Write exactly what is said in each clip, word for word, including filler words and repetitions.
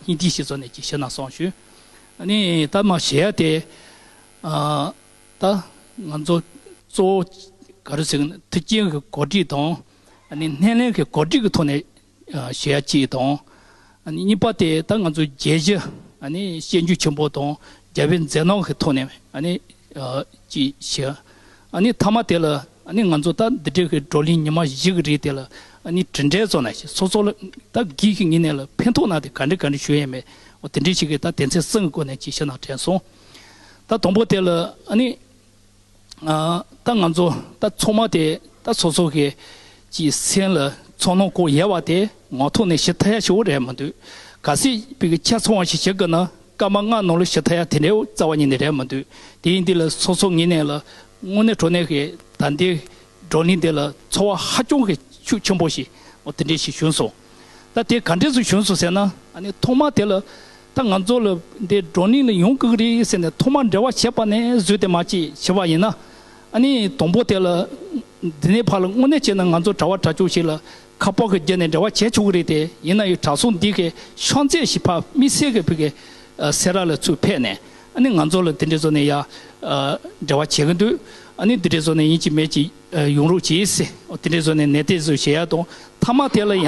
སྙིང་བསྡུས་ཤིག་བཟོས་ནས་ཅིག་ཞུས་ན་བསམ་བྱུང་། ཨ་ནི་ད་མ་ཞུ་ཡ་དེ། ཨ་ད་ང་ཚོ་གཙོ་བོ་ག་རེ་ཟེར་གི་ན། མཐུན་རྐྱེན་གྱི་གོ་སྒྲིག་དང་། ཨ་ནི་སྣེ་ལེན་གྱི་གོ་སྒྲིག་གི་ཐོག་ནས་ཨ་ཞུ་ཡ་གཅིག་དང་། ཨ་ནི་གཉིས་པ་དེ་ད་ང་ཚོ་རྒྱལ་གཞི། ཨ་ནི་སྐྱོན་བརྗོད་ཆེན་པོ་དང་རྒྱལ་བའི་མཛད་རྣམ་གྱི་ཐོག་ནས་ཨ་ནི་ཨ་ཅིག་ཞུ། ཨ་ནི་མཐའ་མ་དེ་ལ་ཨ་ནི་ང་ཚོ་ད་འདི་འདྲའི་གི་བགྲོ་གླེང་ཉི་མ་བཞི་གི་རིང་དེ་ལ་ཨ་ནི་གྲུབ་འབྲས་བཟོ་ན་ཞིག་སོ་སོ་ལ་ད་སྒེར་གྱི་ངོས་ནས་ལ་ཕན་ཐོགས་ན་དེ་ག་འདྲ་ག་འདྲ་ཞུ་ཡས་མེད། འོ་དེ་འདྲའི་ཞིག་གི་ད་དོན་ཚན་གསུམ་གྱི་སྒོ་ནས་ཅིག་ཞུ་ན་དྲན་སོང་། ད་དང་པོ་དེ་ལ་ཨ་ནི། ཨ་ད་ང་ཚོ་ད་ཚང་མ་དེ་ད་སོ་སོ་གི་ཅིག་སེམས་ལ་ཚོར་སྣང་ཁོག་ཡོད་པ་དེ་ངག་ཐོག་ནས་ཞུ་ཐུབ་ཡ་ཞིག་རེད་མི་འདུག་གལ་སྲིད་བོད་ཀྱི་ཆ་ཚང་བ་ཞིག་ཞུ་དགོས་ན་སྐར་མ་ལྔ་ནང་ལ་ཞུ་ཐུབ་ཡ་དེ་འདྲའི་རྩ་བ་ཉིད་ནས་རེད་མི་འདུག་དེ་ཡིན་དུས་ལ་སོ་སོ་ངོས་ནས་ལ་དངོས་གནས་དྲང་གནས་ཀྱི་ད་ལྟའི་བགྲོ་གླེང་དེ་ལ་ཚོར་བ་ཧ་ཅང་གི་ཤུགས་ཆེན་པོ་ཞིག་འོ་དེ་འདྲས་ཞིག་བྱུང་སོང་། ད་དེ་ག་འདྲས་སུ་བྱུང་སོང་ཟེར་ན། ཨ་ནི་ཐོག་མ་དེ་ལ་ད་ང་ཚོ་ལ་འདི་བགྲོ་གླེང་ལ་ཡོང་དགོས་ཀྱི་རེད་ཟེར་ནས་ཐོག་མ་འབྲེལ་བ་བྱས་པ་ནས་བཟོས་ཏེ་མ་ཅིག་བྱས་པ་ཡིན་ན། ཨ་ནི་དང་པོ་དེ་ལ་འདི་ནས་ཕར་ལ་དངོས་གནས་བྱས་ན་ང་ཚོ་གྲྭ་བ་གྲྭ་ཆུང་ཞིག་ལ་ཁ་པར་གྱི་རྒྱུ་ནས་འབྲེལ་བ་བྱས་ཆོག་གི་རེད་དེ། ཡིན་ན་ཡང་གྲྭ་ཚང་འདི་གི་ཤོང་ཚད་ཞིག་ཕར་དམིགས་བསལ་གྱི་བོད་ཀྱི་ཨ་སེ་ར་ལ་ཚུར་ཕེབས་ནས་ཨ་ནི་ང་ཚོ་ལ་དེ་འདྲས་བཟོ་ནས་ཡ་ཨ་འབྲེལ་བ་བྱེད་ཀྱི་འདུག་ཨ་ནི་དེ་འདྲས་བཟོ་ནས་ཡིན་གཅིག་མིན་གཅིག་ཨ་ཡོང་རོགས་གྱིས་ཟེར། འོ་དེ་འདྲས་བཟོ་ནས་ནན་ཏན་བཟོ་བྱེད་ཡ་དང་། མཐའ་མ་དེ་ལ་ཡང་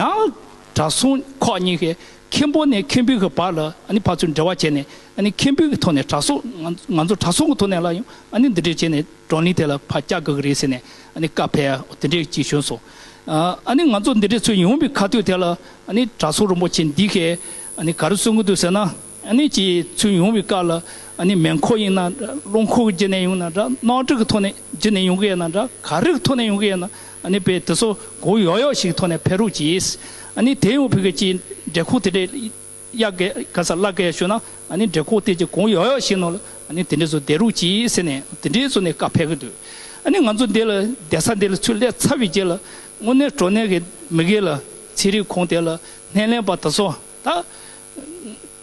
གྲྭ་ཚང་ཁག་གཉིས་ཀྱི་མཁན་པོ་ནས་མཁན་པོའི་གི་བར་ལ་ཨ་ནི་ཕར་ཚུར་འབྲེལ་བ་བྱས་ནས། ཨ་ནི་མཁན་པོའི་གི་ཐོག་ནས་གྲྭ་ཚང་ང་ང་ཚོ་གྲྭ་ཚང་གི་ཐོག་ནས་ལ་ཡང་ཨ་ནི་འདི་འདྲས་བྱས་ནས་བགྲོ་གླེང་དེ་ལ་ཕར་བཅར་དགོས་ཀྱི་རེད་ཟེར་ནས་ཨ་ནི་བཀའ་ཕེབས་ཡ་འོ་དེ་འདྲས་ཅིག་བྱུང་སོང་། ཨ་ནི་ང་ཚོ་འདི་འདྲས་ཚུར་ཡོང་བའི་ཁ་ཐུག་དེ་ལ་ཨ་ནི་གྲྭ་ཚང་རིན་པོ་ཆེ་འདི་གས་ཨ་ནི་ག་རེ་གསུང་གི་འདུག་ཟེར་ན། ཨ་ནི་ཅིག་ཚུར་ཡོང་བའི་སྐབས་ལ་ཨ་ནི་མེ་འཁོར་ཡིན་ན་འདྲ། རླངས་འཁོར་གྱི་རྒྱུ་ནས་ཡོང་ན་འདྲ། གནམ་གྲུ་གི་ཐོག་ནས་རྒྱུ་ནས་ཡོང་གི་ཡོད་ན་འདྲ། ག་རེ་གི་ཐོག་ནས་ཡོང་གི་ཡོད་ན་ཨ་ནི་དཔེ་དེ་ཚོ་གང་ཡག་ཡག་ཞིག་ཐོག་ནས་ཕེབས་རོགས་གྱིས། ཨ་ནི་དེ་ཡང་བོད་ཀྱི་ཅིག་འདྲེ་ཁོག་དེ་འདྲས་གཡར་གི་ག་ས་བརླག་གི་ཡ་ཞུ་ན། ཨ་ནི་འདྲེ་ཁོག་དེ་ཅིག་གང་ཡག་ཡག་ཞིག་ནང་ལ་ཨ་ནི་དེ་འདྲས་བཟོ་བསྡད་རོགས་གྱིས་ཟེར་ནས་དེ་འདྲས་བཟོ་ནས་བཀའ་ཕེབས་ཀྱི་འདུག་ཨ་ནི་ང་ཚོ་འདི་ལ་བསྡད་ས་འདི་ལ་ཚུར་སླེབས་ཚར་བའི་རྗེས་ལ་དངོས་གནས་དྲང་གནས་ཀྱི་མི་སྒེར་ལ་ཚན་རིག་ཁང་དེ་ལ་སྣེ་ལེན་པ་དེ་ཚོ་ད་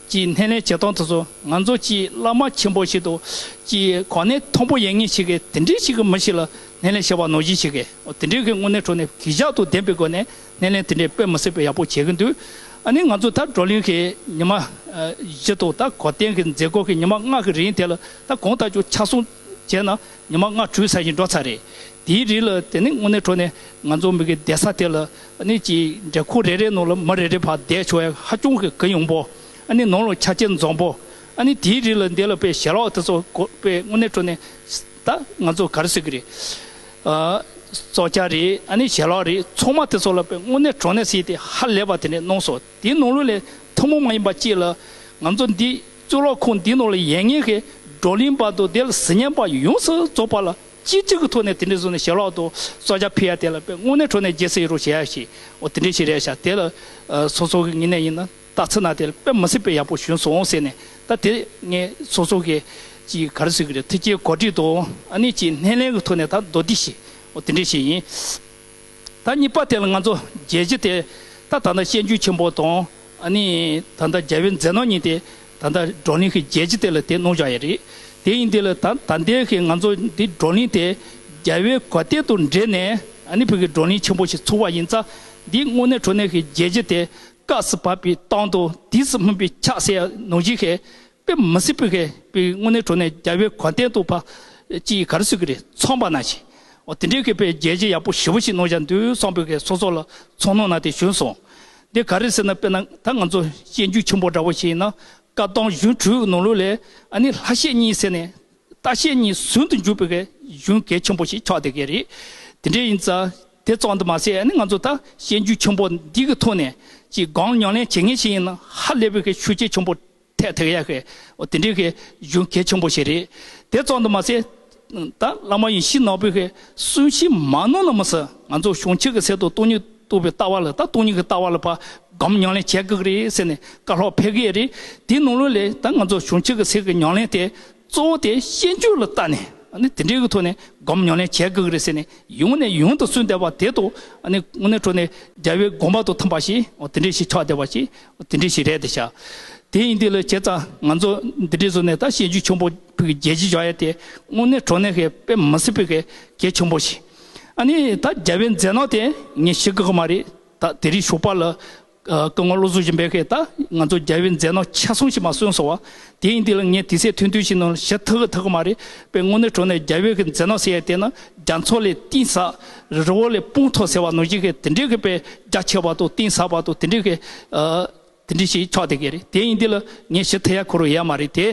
ཀྱི་སྣེ་ལེན་བྱེད་སྟངས་དེ་ཚོ་ང་ཚོ་ཀྱི་བླ་མ་ཆེན་པོ་ཞིག་ཏུ་ཀྱི་གོ་གནས་མཐོན་པོ་ཡོད་མཁན་ཞིག་གིས་དེ་འདྲའི་ཞིག་གི་མི་ཞིག་ལ་སྣེ་ལེན་བྱས་པ་ནང་བཞིན་ཞིག་གིས། འོ་དེ་འདྲའི་གི་དངོས་གནས་དྲང་གནས་གུས་ཞབས་དང་ལྡན་པའི་སྒོ་ནས་སྣེ་ལེན་དེ་འདྲའི་དཔེ་མི་སྲིད་པའི་ཡག་པོ་བྱེད་ཀྱི་འདུག་ཨ་ནི་ང་ཚོ་ད་བགྲོ་གླེང་གི་ཉི་མ་ཨ་བཞི་དང་ད་གོ་སྟོན་གྱི་མཛད་སྒོ་གི་ཉི་མ་ལྔ་གི་རིང་དེ་ལ་ད་གང་ལྟར་ཀྱང་ཆ་ཚང་བྱས་ན་ཉི་མ་ལྔ་དྲུག་ཙམ་ཞིག་འགྲོ་ཚར་རེད། དེའི་རིང་ལ་དེ་ནི་དངོས་གནས་དྲང་གནས་ང་ཚོ་མི་གི་བསྡད་ས་དེ་ལ་ཨ་ནི་ཅིག་འདྲེ་ཁོག་རེ་རེ་ནང་ལ་མི་རེ་རེ་ཕར་བསྡད་ཆོག་ཡ་ཧ་ཅང་གི་གུ་ཡངས་པོ། ཨ་ནི་ནང་ལ་ཆ་རྐྱེན་འཛོམས་པོ། ཨ་ནི་དེའི་རིང་ལ་འདི་ལ་དཔེ་ཞལ་ལག་དེ་ཚོ་གོ་དཔེ་དངོས་གནས་དྲང་གནས་ད་ང་ཚོ་ག་རེ་ཟེར་གི་རེད། ཨ་སྲོག་ཆགས་རེད། ཨ་ནི་ཞལ་ལག་རེད། ཚང་མ་དེ་ཚོ་ལ་དཔེ་དངོས་གནས་དྲང་གནས་ཟེར་དེ་ཧ་ལས་པ་དེ་འདྲས་གནང་སོང་། དེའི་ནང་ལོགས་ལས་ཐུན་མོང་མ་ཡིན་པ་གཅིག་ལ་ང་ཚོ་འདི་གཙུག་ལག་ཁང་འདི་ནང་ལ་ཡོད་མཁན་གྱི་བགྲོ་གླེང་པ་དང་དེ་ལ་གཟིགས་ཉན་པ་ཡོངས་སུ་རྫོགས་པ་ལ་གཅིག་གཅིག་གི་ཐོག་ནས་དེ་འདྲས་བཟོས་ནས་ཞལ་ལག་དང་སྲོག་ཆགས་ཕུལ་ཡ་དེ་ལ་དཔེ་དངོས་གནས་དྲང་གནས་རྗེས་སུ་ཡི་རང་བྱེད་ཡ་ཞིག་འོ་དེ་འདྲས་ཞིག་རེད་ཤག་དེ་ལ་ཨ་སོ་སོ་གི་ངོས་ནས་ཡིན་ན། ལྟ་ཚུལ་ན་དེ་དཔེ་མི་སྲིད་པའི་ཡག་པོ་བྱུང་སོང་ཟེར་ནས། ད་དེ་ངས་སོ་སོ་གི་ཅིག་ག་རེ་ཟེར་གི་རེད། ཐུགས་རྗེ་གོ་སྒྲིག་དང་ཨ་ནི་ཅིག་སྣེ་ལེན་གི་ཐོག་ནས་ད་མདོར་བསྡུས་ཤིག་འོ་དེ་འདྲས་ཞིག་ཡིན། ད་གཉིས་པ་དེ་ལ་ང་ཚོ་རྒྱལ་སྤྱི་དེ་ད་ད་ལྟ་སྐྱོན་བརྗོད་ཆེན་པོ་དང་ཨ་ནི་ད་ལྟ་རྒྱལ་བའི་མཛད་རྣམ་གཉིས་དེ་ད་ལྟ་བགྲོ་གླེང་གི་རྒྱལ་སྤྱི་དེ་ལ་དེ་གནང་བཞག་ཡོད་རེད། དེ་ཡིན་དེ་ལ་ད་ད་ལྟའི་གི་ང་ཚོ་འདི་བགྲོ་གླེང་དེ་རྒྱལ་བའི་གོ་སྟོན་དང་འབྲེལ་ནས་ཨ་ནི་བོད་ཀྱི་བགྲོ་གླེང་ཆེན་པོ་ཞིག་ཚུགས་པ་ཡིན་ཙང་། འདི་དངོས་གནས་དྲང་གནས་ཀྱི་རྒྱལ་སྤྱི་དེ་སྐབས་སུ་བབས་པའི་སྟངས་དང་དུས་སུ་སྨིན་པའི་ཕྱག་ཟེར་ཡ་ནང་བཞིན་གྱི་དཔེ་མི་སྲིད་པའི་གི་དཔེ་དངོས་གནས་དྲང་གནས་རྒྱལ་བའི་གོ་སྟོན་དང་ཕར་ཅིག་ག་རེ་ཟེར་གི་རེད། འཚམས་པ་ནང་བཞིན། འོ་དེ་འདྲའི་གི་དཔེ་རྒྱལ་སྤྱི་ཡག་པོ་ཞེ་པོ་ཞིག་གནང་བཞག་འདུག་བསམ་པའི་གི་སོ་སོ་ལ་ཚོར་སྣང་ནང་དེ་བྱུང་སོང་། འདི་ག་རེ་ཟེར་ན། དཔེར་ན་ད་ང་ཚོ་སྐྱོན་བརྗོད་ཆེན་པོ་འདྲ་བོ་ཞིག་ཡིན་ན། བཀའ་གདམས་གཞུང་དྲུག་གི་ནང་ལོགས་ལས་ཨ་ནི་ལྷ་བཤད་གཉིས་ཟེར་ནས། ལྟ་བཤད་གཉིས་ཟུང་དུ་འཇུག་པའི་གི་གཞུང་གལ་ཆེན་པོ་ཞིག་ཆགས་བསྡད་ཀྱི་རེད། དེ་འདྲ་ཡིན་ཙང་དེ་ཙམ་དུ་མ་ཟད། ཨ་ནི་ང་ཚོ་ད་སྐྱོན་བརྗོད་ཆེན་པོ་འདི་གི་ཐོག་ནས་ཅིག་སྒོམ་ཉམས་ལེན་བྱེད་མཁན་ཞིག་ཡིན་ན་ཧ་ལས་པའི་གི་ཤུགས་རྐྱེན་ཆེན་པོ་ཐེབས་ཐུབ་ཡ་གི་འོ་དེ་འདྲའི་གི་གཞུང་གལ་ཆེན་པོ་ཞིག་རེད། དེ་ཙམ་དུ་མ་ཟད། ད་བླ་མ་ཡེ་ཤེས་ནོར་བུའི་གི་གསུང་བཤད་མ་གནང་ན་མི་སྲིད། ང་ཚོ་བྱང་ཆུབ་ཀྱི་སེམས་དང་སྟོང་ཉིད་རྟོགས་པའི་ལྟ་བ་ལ། ད་སྟོང་ཉིད་ཀྱི་ལྟ་བ་ལ་ཕར་སྒོམ་ཉམས་ལེན་བྱེད་དགོས་ཀྱི་རེད་ཟེར་ནས་བཀའ་སློབ་ཕེབས་ཀྱི་རེད། དེའི་ནང་ལོགས་ལས་ད་ང་ཚོ་བྱང་ཆུབ་ཀྱི་སེམས་ཀྱི་ཉམས་ལེན་དེ་གཙོ་བོ་དེ་སྐྱོན་བརྗོད་ལ་བལྟས་ནས། ཨ་ནི་དེ་འདྲའི་གི་ཐོག་ནས་སྒོམ་ཉམས་ལེན་བྱེད་དགོས་ཀྱི་རེད་ཟེར་ནས་ཡང་ནས་ཡང་དུ་གསུངས་བསྡད་པ་དེ་དང་། ཨ་ནི་དངོས་གནས་དྲང་གནས་རྒྱལ་བའི་དགོངས་པ་དང་མཐུན་པ་ཞིག་འོ་དེ་འདྲ་ཞིག་ཆགས་བསྡད་པ་ཞིག་འོ་དེ་འདྲ་ཞིག་རེད་དེ་ཤག་དེ་ཡིན་དུས་ལ་བྱས་ཙང་ང་ཚོ་འདི་འདྲའི་བཟོ་ནས་ད་སྐྱོན་བརྗོད་ཆེན་པོ་བོད་ཀྱི་རྒྱལ་སྤྱི་བཞག་ཡ་དེ་དངོས་གནས་དྲང་གནས་ཀྱི་དཔེ་མི་སྲིད་པའི་གི་གལ་ཆེན་པོ་ཞིག་ཨ་ནི་ད་རྒྱལ་བའི་མཛད་རྣམ་དེ་ངས་ཞུ་དགོས་ཀྱི་མ་རེད། ད་དེ་རིང་ཞོགས་པ་ལ་ ཨ། སྐུ་ངོ་བློ་བཟང་སྦྱིན་པས་ད་ང་ཚོ་རྒྱལ་བའི་མཛད་རྣམ་ཆ་ཚང་ཞིག་མར་གསུངས་སོང་བ། དེ་ཡིན་དུས་ལ་ངས་དུས་ཚོད་ཐུང་ཐུང་ཞིག་ནང་ལ་ཞུ་ཐུབ་ཀྱི་ཐུབ་ཀྱི་མ་རེད། དཔེ་དངོས་གནས་དྲང་གནས་རྒྱལ་བའི་གི་མཛད་རྣམ་ཟེར་ཡ་དེ་ནི་རྒྱ་མཚོ་ལས་གཏིང་ཟབ། རི་བོ་ལས་སྤང་མཐོ་ཟེར་བ་ནང་བཞིན་གྱི་དེ་འདྲའི་གི་དཔེ་རྒྱ་ཆེ་བ་དང་གཏིང་ཟབ་པ་དང་དེ་འདྲའི་གི། ཨ། དེ་འདྲ་ཞིག་ཆགས་བསྡད་ཀྱི་རེད། དེ་ཡིན་དུས་ལ་ངས་ཞུ་ཐུབ་ཡ་ཁོ་རང་ཡོད་མ་རེད་དེ།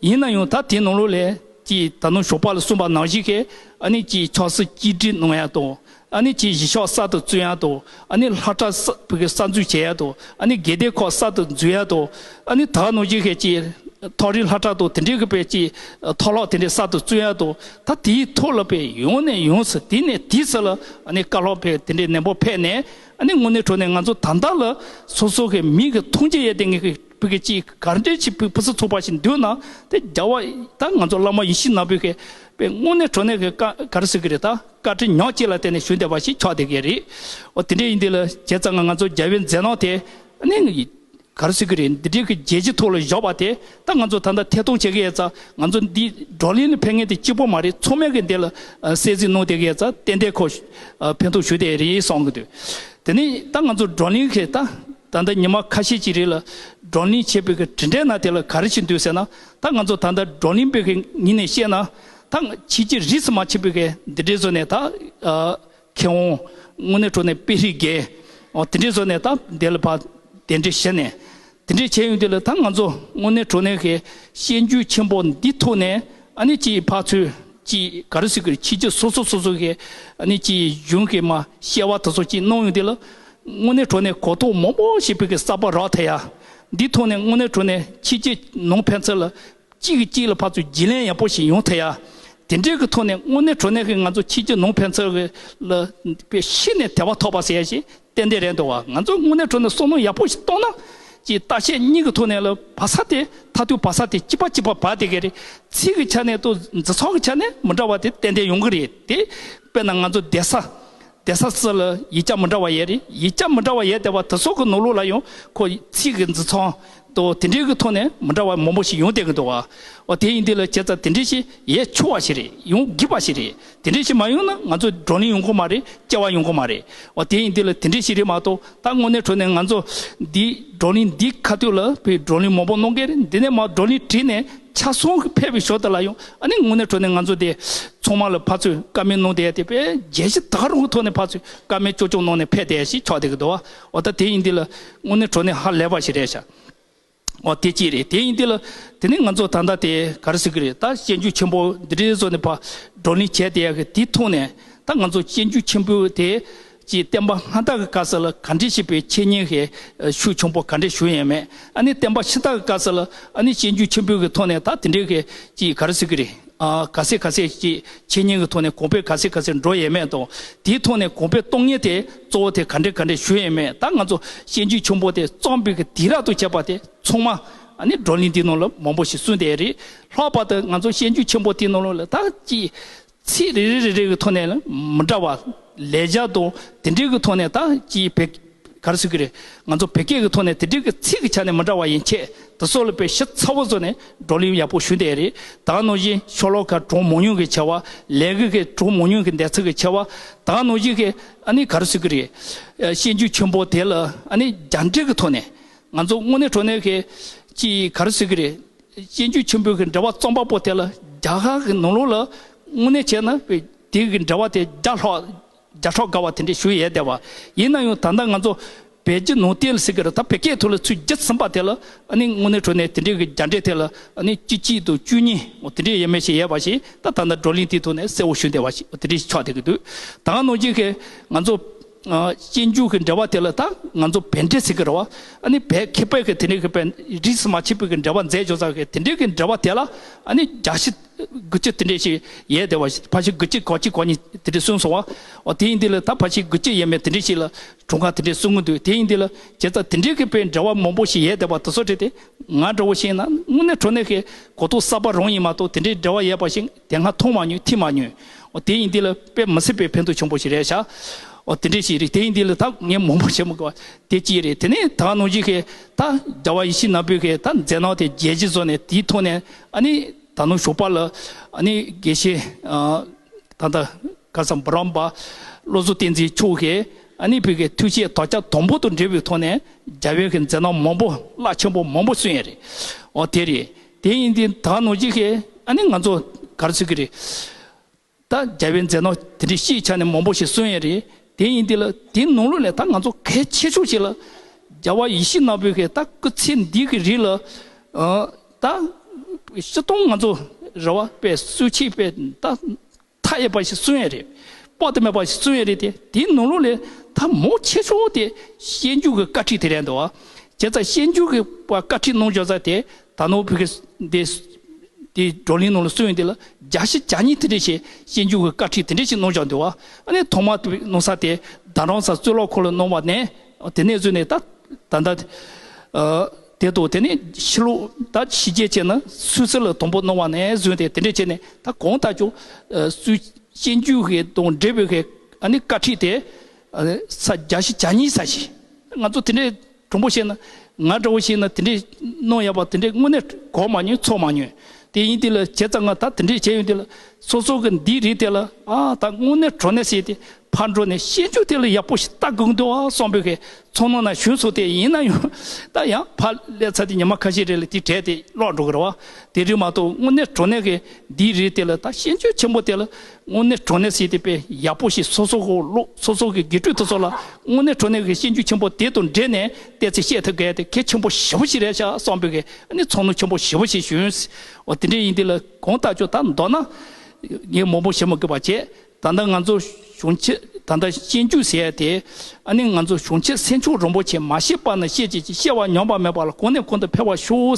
ཡིན་ན་ཡང་ད་དེ་ནང་ལོགས་ལ་ཅིག་ད་ནང་ཞོགས་པ་ལ་གསུངས་པ་ནང་བཞིན་གྱི་ཨ་ནི་ཅིག་ཆབ་སྲིད་གཅིག་སྒྲིལ་གནང་ཡ་དང་། ཨ་ནི་ཅིག་གཞིས་ཆགས་གསར་དུ་བཙུགས་ཡ་དང་། ཨ་ནི་སློབ་གྲྭ་གསར་བོད་ཀྱི་གསར་འཛུགས་བྱེད་ཡ་དང་། ཨ་ནི་དགེ་ལྡན་ཁག་གསར་དུ་འཛུགས་ཡ་དང་། ཨ་ནི་ད་ནང་བཞིན་གྱི་ཅིག་མཐོ་རིམ་སློབ་གྲྭ་དང་དེ་འདྲའི་གི་དཔེ་ཅིག་མཐོ་སློབ་དེ་འདྲའི་གསར་དུ་བཙུགས་ཡ་དང་། ད་དེའི་ཐོག་ལ་དཔེ་ཡོང་ནས་ཡོང་ས་དེ་ནས་དེ་ས་ལ་ཨ་ནི་བཀའ་སློབ་དཔེ་དེ་འདྲའི་ནན་པོ་ཕེབས་ནས། ཨ་ནི་དངོས་གནས་དྲང་གནས་ང་ཚོ་ད་ལྟ་ལ་སོ་སོ་གི་མི་གི་མཐོང་རྒྱ་ཡོད་དེ་ངེད་ཀྱི་བོད་ཀྱི་ཅིག་ག་འདྲའི་ཅིག་བུ་བུ་སི་ཚོགས་པ་ཞིག་འདུག་ན་དེ་རྒྱལ་བ་ད་ང་ཚོ་བླ་མ་ཡིད་བཞིན་ནོར་བུ་གི་དཔེ་དངོས་གནས་དྲང་གནས་ཀྱི་བཀའ་ག་རེ་ཟེར་གི་རེད། ད་བཀའ་དྲིན་ཉག་གཅིག་ལ་བརྟེན་ནས་བྱུང་བསྡད་པ་ཞིག་ཆགས་བསྡད་ཀྱི་རེད། འོ་དེ་འདྲ་ཡིན་དུས་ལ་བྱས་ཙང་ང་ང་ཚོ་རྒྱལ་བའི་མཛད་རྣམ་དེ་ཨ་ནི། ག་རེ་ཟེར་གི་རེད། འདི་འདྲའི་གི་རྒྱལ་སྤྱིའི་ཐོག་ལ་བཞག་པ་དེ་ད་ང་ཚོ་ད་ལྟ་ཐད་གཏོང་བྱེད་ཀྱི་ཡོད་ཙང་། ང་ཚོ་འདི་བགྲོ་གླེང་ལ་ཕེབས་མཁན་དེ་གཅིག་པོ་མ་རེད། ཚང་མས་གི་འདི་ལ་ཨ་གསན་གཟིགས་གནང་བསྡད་ཀྱི་ཡོད་ཙང་ཏན་ཏན་ཁོ་ཨ་ཕན་ཐོགས་ཞུ་བསྡད་རེད་བསམ་གི་འདུག་དེ་ནས་ད་ང་ཚོ་བགྲོ་གླེང་གི་ད་ད་ལྟ་ཉི་མ་ཁ་ཤས་ཅིག་རིང་ལ་བགྲོ་གླེང་བྱས་པའི་གི་དྲི་བྲལ་ན་དེ་ལ་ག་རེ་ཞིག་འདུག་ཟེར་ན། ད་ང་ཚོ་ད་ལྟ་བགྲོ་གླེང་པའི་གི་ངོས་ནས་བཤད་ན། ད་ཕྱི་རྒྱལ་རིས་སུ་མ་ཆད་པའི་གི་འདི་འདྲའི་བཟོ་ནས་ད་ཨ། མཁས་དབང་དངོས་གནས་དྲང་གནས་དཔེ་རིག་རྒན། འོ་དེ་འདྲའི་བཟོ་ནས་ད་འདི་ལ་ཕར་གདན་འདྲེན་ཞུས་ནས། དེ་འདྲའི་བྱས་ཡོང་དུས་ལ་ད་ང་ཚོ་དངོས་གནས་དྲང་གནས་ཀྱི་སྤྱོད་འཇུག་ཆེན་པོ་འདི་ཐོག་ནས་ཨ་ནི་ཅིག་ཕར་ཚུར་ཅིག་ག་རེ་ཟེར་དགོས་རེད། ཕྱི་རྒྱལ་སོ་སོ་སོ་སོ་གི་ཨ་ནི་ཅིག་གཞུང་གི་མར་སྐྱེ་བ་དེ་ཚོ་ཅིག་གནང་ཡོང་དུས་ལ། དངོས་གནས་དྲང་གནས་གོ་རྟོགས་མང་པོ་ཞིག་བོད་ཀྱི་གསར་པ་རག་ཐུབ་ཡ། འདི་ཐོག་ནས་དངོས་གནས་དྲང་གནས་ཕྱི་རྒྱལ་ནང་ཕན་ཚུན་ལ། གཅིག་གིས་གཅིག་ལ་ཕར་ཚུར་བརྗེ་ལེན་ཡག་པོ་ཞིག་ཡོང་ཐུབ་ཡ། དེ་འདྲའི་གི་ཐོག་ནས་དངོས་གནས་དྲང་གནས་ཀྱི་ང་ཚོ་ཕྱི་རྒྱལ་ནང་ཕན་ཚུན་གྱི་ལ་དཔེ་ཤིན་ནས་དད་པ་ཐོབ་པ་ཟེར་ཡ་ཞིག་ཏན་ཏན་རེད་འདུག་བ། ང་ཚོ་དངོས་གནས་དྲང་གནས་བསམ་བློ་ཡག་པོ་ཞིག་གཏོང་ན། ཅིག་བརྟག་དཔྱད་གཉིས་ཀྱི་ཐོག་ནས་ལ་བ་ས་དེ་མཐར་ཐུག་བ་ས་དེ་གཅིག་པ་གཅིག་པ་བབས་བསྡད་ཀྱི་རེད། ཚིག་གི་ཆ་ནས་དང་འཛིན་སྟངས་ཀྱི་ཆ་ནས་མི་འདྲ་བ་དེ་ཏན་ཏན་ཡོང་གི་རེད་དེ། དཔེར་ན་ང་ཚོ་བསྡད་ས། བསྡད་ས་སུ་ལ་ཡིག་ཆ་མི་འདྲ་བ་ཡོད་རེད། ཡིག་ཆ་མི་འདྲ་བ་ཡོད་བསྡད་པ་དེ་ཚོ་གི་ནང་ལོགས་ལ་ཡང་ཁོ་ཚིག་གི་འཛིན་སྟངས་དང་དེ་འདྲའི་གི་ཐོག་ནས་མི་འདྲ་བ་མང་པོ་ཞིག་ཡོང་བསྡད་ཀྱི་འདུག་བ། འོ་དེ་ཡིན་དུས་ལ་བྱས་ཙང་དེ་འདྲའི་ཞིག་ཡོང་ཆོག་པ་ཞིག་རེད། ཡོང་དགོས་པ་ཞིག་རེད། དེ་འདྲའི་ཞིག་མ་ཡོང་ན་ང་ཚོ་བགྲོ་གླེང་ཡོང་གི་མ་རེད། སྐྱེ་བ་ཡོང་གི་མ་རེད། འོ་དེ་ཡིན་དུས་ལ་དེ་འདྲའི་ཞིག་རེད་མ་གཏོགས། ད་དངོས་གནས་དྲང་གནས་ང་ཚོ་འདི་བགྲོ་གླེང་འདི་ཁ་ཐུག་ལ་བོད་བགྲོ་གླེང་མང་པོ་གནང་གི་རེད། འདི་ནས་མར་བགྲོ་གླེང་བྲིས་ནས་ཆ་ཚང་གི་ཕེབས་པའི་ཞོར་དུ་ལ་ཡང་ཨ་ནི་དངོས་གནས་དྲང་གནས་ང་ཚོ་དེ་ཚང་མ་ལ་ཕར་ཚུར་བཀའ་མོལ་གནང་བསྡད་དེ་དཔེ་བརྗེད་གཞི་ད་ག་རང་གི་ཐོག་ནས་ཕར་ཚུར་བཀའ་མོལ་ཅོག་ཅོག་གནང་ནས་ཕེབས་བསྡད་ཞིག་ཆགས་བསྡད་ཀྱི་འདུག་བ། འོ་ད་དེ་ཡིན་དུས་ལ་དངོས་གནས་དྲང་གནས་ཧ་ལས་པ་ཞིག་རེད་ཤག་འོ་དེ་གཅིག་རེད། དེ་ཡིན་དུས་ལ་དེ་ནས་ང་ཚོ་ད་ལྟ་དེ་ག་རེ་ཟེར་གི་རེད། ད་སྤྱོད་འཇུག་ཆེན་པོ་འདི་འདྲའི་བཟོ་ནས་ཕར་བགྲོ་གླེང་བྱས་བསྡད་ཡག་གི་དེའི་ཐོག་ནས་ད་ང་ཚོ་སྤྱོད་འཇུག་ཆེན་པོ་དེ་ཅིག་བསྟན་པ་སྔ་དར་གྱི་སྐབས་སུ་ལ་ག་འདྲས་ཞིག་པའི་འཆད་ཉན་གྱི་ཤུགས་ཆེན་པོ་ག་འདྲས་ཞུགས་ཡོད་མེད། ཨ་ནི་བསྟན་པ་ཕྱི་དར་གྱི་སྐབས་སུ་ལ་ཨ་ནི་སྤྱོད་འཇུག་ཆེན་པོའི་གི་ཐོག་ནས་ད་དེ་འདྲའི་གི་ཅིག་ག་རེ་ཟེར་གི་རེད། ཨ་ག་ཚད་ག་ཚད་ཅིག་འཆད་ཉན་གྱི་ཐོག་ནས་གོང་འཕེལ་ག་ཚད་ག་ཚད་འགྲོ་ཡོད་མེད་དང་། དེའི་ཐོག་ནས་གོང་འཕེལ་གཏོང་ཉན་དེ་གཙོ་བོ་དེ་ག་འདྲས་ག་འདྲས་ཞུགས་ཡོད་མེད། ད་ང་ཚོ་སྤྱོད་འཇུག་ཆེན་པོ་དེ་བརྩམས་པའི་གི་དུས་རབས་དང་བཅས་པ་དེ་ཚང་མ་ཨ་ནི་བགྲོ་གླེང་འདིའི་ནང་ལ་མང་པོ་ཞིག་གསུངས་བསྡད་རེད། ལྷག་པར་དུ་ང་ཚོ་སྤྱོད་འཇུག་ཆེན་པོ་དེའི་ནང་ལོགས་ལ་ད་ཅིག་ཚིག་རེ་རེ་རེ་རེ་གི་ཐོག་ནས་ལ་མི་འདྲ་བ་ལེགས་སྦྱར་དང་དེ་འདྲའི་གི་ཐོག་ནས་ད་ཅིག་བོད་ག་རེ་ཟེར་གི་རེད། ང་ཚོ་བོད་སྐད་གི་ཐོག་ནས་དེ་འདྲའི་གི་ཚིག་གི་ཆ་ནས་མི་འདྲ་བ་ཡན་ཆད་དེ་ཚོ་ལ་དཔེ་ཞིབ་ཚགས་པོ་བཟོས་ནས་བགྲོ་གླེང་ཡག་པོ་ཞུས་བསྡད་རེད། ད་ག་ནང་བཞིན་ཤོ་ལོ་ཀ་གྲངས་མང་ཉུང་གི་ཆེ་བ། ལས་འགུལ་གྱི་གྲངས་མང་ཉུང་གི་འདེགས་ཚད་ཀྱི་ཆེ་བ། ད་ག་ནང་བཞིན་གི་ཨ་ནི་ག་རེ་ཟེར་གི་རེད། ཨ་སྤྱོད་འཇུག་ཆེན་པོ་དེ་ལ་ཨ་ནི་རྒྱ་འགྲེལ་གི་ཐོག་ནས་ང་ཚོ་དངོས་གནས་དྲང་གནས་གི་ཅིག་ག་རེ་ཟེར་གི་རེད། སྤྱོད་འཇུག་ཆེན་པོའི་གི་འགྲེལ་པ་བརྩམས་པ་པོ་དེ་ལ་རྒྱ་གར་གི་ནང་ལོགས་ལ་དངོས་གནས་བྱས་ན་དེ་གི་འགྲེལ་པ་དེ་བརྒྱ་ལྷག་བརྒྱ་ཕྲག་འགའ་བ་དེ་འདྲས་ཞུ་ཡས་བསྡད་པ། ཡིན་ན་ཡང་ད་ལྟ་ང་ཚོ་བོད་བརྒྱུད་ནང་བསྟན་ཟེར་གི་རེད། ད་བོད་སྐད་ཐོག་ལ་ཚུར་བསྒྱུར་ཟིན་པ་དེ་ལ་ཨ་ནི་དངོས་གནས་དྲང་གནས་དེ་འདྲས་གི་རྒྱ་འགྲེལ་དེ་ལ་ཨ་ནི་བཅུ་གཅིག་དང་བཅུ་གཉིས་འོ་དེ་འདྲས་ཡས་མས་ཞིག་ཡོད་པ་ཞིག་ད་ད་ལྟ་བགྲོ་གླེང་དེའི་ཐོག་ནས་གསལ་བོ་ཞུ་བསྡད་པ་ཞིག་འོ་དེ་འདྲས་ཞིག་ཆགས་བསྡད་ཀྱི་འདུག་ད་ག་ནང་བཞིན་གི་ང་ཚོ་ཨ་སྤྱོད་འཇུག་གི་འགྲེལ་པ་དེ་ལ་ད་ང་ཚོ་བོད་འགྲེལ་ཟེར་གི་རེད་བ། ཨ་ནི་བོད་མཁས་པའི་གི་དེ་འདྲའི་གི་བོད་རིས་སུ་མ་ཆད་པའི་གི་འགྲེལ་པ་མཛད་འཇོག་ས་གི་དེ་འདྲའི་གི་འགྲེལ་པ་དེ་ལ་ཨ་ནི་བརྒྱ་ཆ་དགུ་བཅུ་དེ་འདྲས་ཞིག་ཡོད་བསྡད་པ་ཞིག་ཕལ་ཆེར་དགུ་བཅུ་གོ་གཅིག་གོ་གཉིས་དེ་འདྲས་གསུངས་སོང་བ། འོ་དེ་ཡིན་དུས་ལ་ད་ཕལ་ཆེར་དགུ་བཅུ་ཡས་མས་དེ་འདྲས་ཞིག་ལ་གྲངས་ཀ་དེ་འདྲས་གསུང་གི་འདུག་དེ་ཡིན་དུས་ལ་བྱས་ཙང་དེ་འདྲའི་གི་དཔེ་འགྲེལ་པ་མང་པོ་ཞིག་ཡོད་བསྡད་པ་དེ་ཚོ་བྲིས་ཏེ་ང་འདྲ་བོ་ཞིག་ཡིན་ན་དངོས་གནས་དྲང་གནས་ཀྱི་གོ་རྟོགས་གསར་པ་རང་ཡིན་མ་གཏོགས་དེ་འདྲའི་འགྲེལ་པ་ཡོད་པ་ཞིག་དེ་སྔ་མཐོང་མ་མྱོང་ཐོས་མ་མྱོང་། འོ་དེ་ཡིན་དུས་ལ་དཔེ་མི་སྲིད་པའི་ཕན་ཐོགས་ཆེན་པོ་ཞིག་རེད་ཤག་འོ་དེ་འདྲས་ཞིག་རེད། དེ་ཡིན་དུས་ལ་ད་ངས་མང་པོ་བཤད་མི་དགོས་པ་དེ་གཅིག་རེད། དེ་ནས་ད་ག་ནང་བཞིན་གྱི་ད་རྒྱལ་བ་ཡིད་བཞིན་ནོར་བུའི་གི་ད་མཛད་རྣམ་དེ་རྒྱས་གཞི་བཟོས་ནས་དེའི་ཐོག་ནས་ཨ་ནི་ད་ནང་ཞོགས་པ་ལ་ཨ་ནི་དགེ་བཤེས་ཨ་ད་ལྟ་ག་ས་འབུམ་རམས་པ་བློ་བཟང་བསྟན་འཛིན་མཆོག་གིས་ ཨ་ནི་བོད་ཀྱི་ཐུགས་བསྐྱེད་དོ་རྒྱ་དང་པོ་དང་འབྲེལ་བའི་ཐོག་ནས་རྒྱལ་བའི་གི་མཛད་རྣམ་མང་པོ་རླབས་ཆེན་པོ་མང་པོ་གསུངས་ཡ་རེད། འོ་དེ་རེད། དེ་ཡིན་དུས་ད་ནང་བཞིན་གི་ཨ་ནི་ང་ཚོ་ག་རེ་ཟེར་གི་རེད། ད་རྒྱལ་བའི་མཛད་རྣམ་དེ་འདྲའི་སྤྱིའི་ཆ་ནས་མང་པོ་ཞིག་གསུངས་ཡ་རེད། དེ་ཡིན་དུས་ལ་དེའི་ནང་ལོགས་ལས་ད་ང་ཚོ་གལ་ཆེ་ཤོས་ཤིག་ལ་རྒྱལ་བ་ཡིད་བཞིན་ནོར་བུའི་གི་ད་སྐུ་ཚེ་འདི་གི་རིང་ལ་ཨ་ད་སྤྱིར་བཏང་ང་ཚོ་རེ་བ་དཔེ་གསོལ་ཆས་དཔེ་ད་མཐའ་ཡས་པ་ཞིག་གསུངས་ཡ་རེད། དཔག་ཏུ་མེད་པ་ཞིག་གསུངས་ཡ་རེད་དེ། དེའི་ནང་ལོགས་ལས་ད་མང་ཆེ་ཤོས་དེ་སྤྱོད་འཇུག་གི་བཀའ་ཁྲིད་དེ་རེད་འདུག་བ། བྱས་ཙང་སྤྱོད་འཇུག་གི་བཀའ་ཁྲིད་གནང་བྱས་ཙང་དེ་ད་ནང་བོད་ཀྱི་འདི་དེའི་བགྲོ་གླེང་ནང་ལ་གསུངས་ཡོད་དེ་ལ་བརྒྱ་ཞིག་བྱ་གཉིས་དེ་འདྲ་ཞིག་སྤྱོད་འཇུག་གི་བཀའ་ཁྲིད་དེ་འདྲ་ཞིག་གནང་བཞག་འདུག་བ། ཨ་ནི་ཐོག་མ་དེ་གནང་ས་དེ་རྡ་རམ་ས་གཙུག་ལག་ཁང་ལ་གནང་བ་ནས་དེ་ནས་བཟུང་ནས་ད་ད་ལྟ་ཨ་དེ་དང་དེ་ནས་ཕྱི་ལོགས་ད་ཕྱི་རྒྱལ་བྱས་ན་སུད་སི་ལ་དང་པོ་གནང་བ་ནས་བཟུང་སྟེ་དེ་འདྲ་བྱས་ནས་ད་གང་ལྟར་ཀྱང་སུད་སྤྱོད་འཇུག་གི་དང་འབྲེལ་བའི་གི་ཨ་ནི་བཀའ་ཁྲིད་དེ་ས་བརྒྱ་ཞིག་བྱ་གཉིས་ས་ཞིག་ང་ཚོ་དེ་འདྲའི་དྲང་པོ་བཤད་ན། ང་འདྲ་བོ་ཞིག་ན་དེ་འདྲའི་གནང་ཡག་པ་དེ་འདྲའི་དངོས་གནས་གོ་མ་མྱོང་ཚོར་མ་མྱོང་། དེ་ཡིན་དུས་ལ་བྱས་ཙང་ང་ད་དེ་འདྲའི་བྱས་ཡོང་དུས་ལ་སོ་སོ་གི་འདིའི་རིགས་དེ་ལ་ཨ་ད་དངོས་གནས་དྲང་གནས་བྱས་ཏེ་ཕར་འགྲོ་ནས་སྤྱོད་འཇུག་དེ་ལ་ཡག་པོ་ཞིག་ལྟ་དགོས་འདུག་ཨ་བསམ་པའི་གི་ཚོར་སྣང་ན་བྱུང་སོང་། དེ་ཡིན་ན་ཡང་ད་ཡང་ཕར་སླེབས་ཚར་དེ་ཉི་མ་ཁ་ཤས་རེ་ལ་དེ་བྲལ་ཏེ་ལོག་འགྲོ་གི་རེད་བ། དེ་རིགས་མ་གཏོགས་དངོས་གནས་དྲང་གནས་གི་འདིའི་རིགས་དེ་ལ་ད་སྤྱོད་འཇུག་ཆེན་པོ་དེ་ལ། དངོས་གནས་དྲང་གནས་བྱས་ཏེ་དཔེ་ཡག་པོ་ཞིག་སོ་སོ་གི་བློ་སོ་སོ་གི་དགེ་ཕྲུག་དེ་ཚོ་ལ་དངོས་གནས་དྲང་གནས་ཀྱི་སྤྱོད་འཇུག་ཆེན་པོ་དེ་དང་འབྲེལ་ནས་བལྟས་ཚེ་བཤད་ཐུབ་མཁན་དེ་གལ་ཆེན་པོ་ཞེ་པོ་ཞིག་རེད་ཤག་བསམ་པའི་གི་ཨ་ནི་ཚོར་སྣང་ཆེན་པོ་ཞེ་པོ་ཞིག་བྱུང་། འོ་དེ་འདྲ་ཡིན་དུས་ལ་གང་ལྟར་ཀྱང་ད་མདོར་ན་ངས་མང་པོ་བཤད་མི་དགོས་པ་བྱས། ད་ལྟ་ང་ཚོ་གཞུང་ཆེན་ད་ལྟ་སྤྱོད་འཇུག་ཟེར་ཡ་དེ་ཨ་ནི་ང་ཚོ་གཞུང་ཆེན་སེམས་མཆོག་རིན་པོ་ཆེ་མ་སྐྱེས་པ་ན་སྐྱེ་བྱེད་ཅིང་སྐྱེ་བ་ཉམས་པ་མེད་པ་ལ་གོང་ནས་གོང་དུ་འཕེལ་བར་ཤོག་